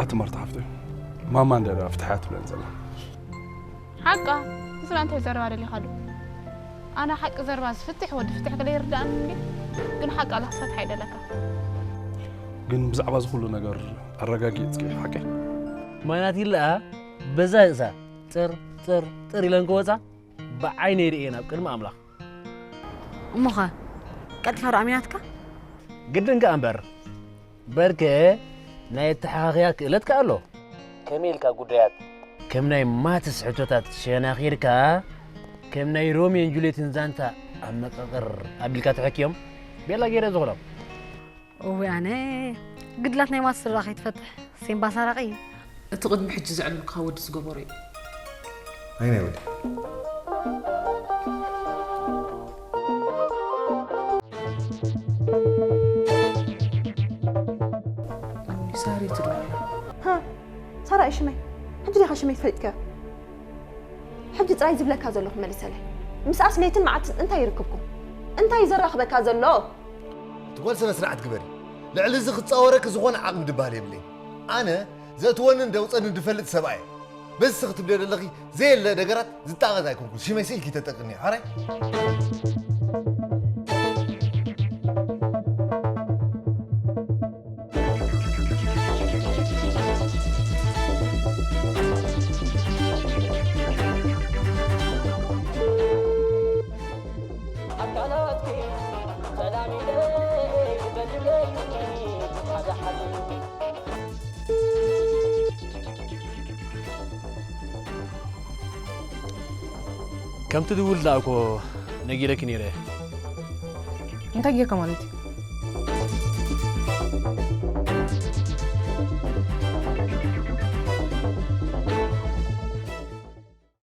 ኣቲ ማርታ ሓፍተይ፣ ማማ እንደ ፍትሓያ ትብለን ዘላ። ሓቃ ምስላ እንታይ ዘረባ ደሊኻሉ? ኣነ ሓቂ ዘረባ ዝፍትሕ ወዲ ፍትሕ ገለ ይርዳእኒ እንዲ። ግን ሓቃ ለክፈትሓ ይደለካ። ግን ብዛዕባ ዝኹሉ ነገር ኣረጋጊጽኪ ሓቂ? ማናት ይለኣ በዛ ርእሳ ጥር ጥር ጥር ኢለን ክወፃ ብዓይነይ ርእየን ኣብ ቅድሚ ኣምላኽ። እሞኸ ቀልጢፋ ዶ ኣሚናትካ? ግድን ከኣ እምበር በርከ ናይ ኣተሓኻኽያ ክእለት ከኣ ኣሎ። ከመይ ኢልካ ጉዳያት ከም ናይ ማትስ ሕቶታት ሸናኺርካ ከም ናይ ሮሚዮን ጁልየትን ዛንታ ኣብ መቐቕር ኣቢልካ ትሕክዮም ቤላ ገይረ ዝኾኖም። እወ ኣነ ግድላት ናይ ማትስ ስራ ከይትፈትሕ ሴምባ ሰራቂ እዩ። እቲ ቅድሚ ሕጂ ዘዕለልኩኻ ወዲ ዝገበሮ እዩ። ኣይ ናይ ወዲ ሳሪ ትድወል ሃ፣ ሳራ እዩ ሽመይ። ሕጂ ዲኻ ሽመይ ትፈልጥከ? ሕጂ ጥራይ ዝብለካ ዘለኹ መልሰለይ። ምስኣስ ለይትን መዓልትን እንታይ ይርክብኩም? እንታይ እዩ ዘራኽበካ ዘሎ? ትጓል ስነ ስርዓት ግበሪ። ልዕሊ እዚ ክጻወረኪ ዝኾነ ዓቕሚ ድበሃል የብለይ። ኣነ ዘእትወንን ደውፀንን ድፈልጥ ሰብኣየ። በዚ ክትብልዮ ዘለኺ ዘየለ ነገራት ዝጣቐስ ኣይኮንኩን። ሽመይ ስኢልኪ ተጠቅኒ ሓራይ። ከምቲ ድውል ደኣ እኮ ነጊረኪ ነይረ። እንታይ ጌርካ ማለት እዩ?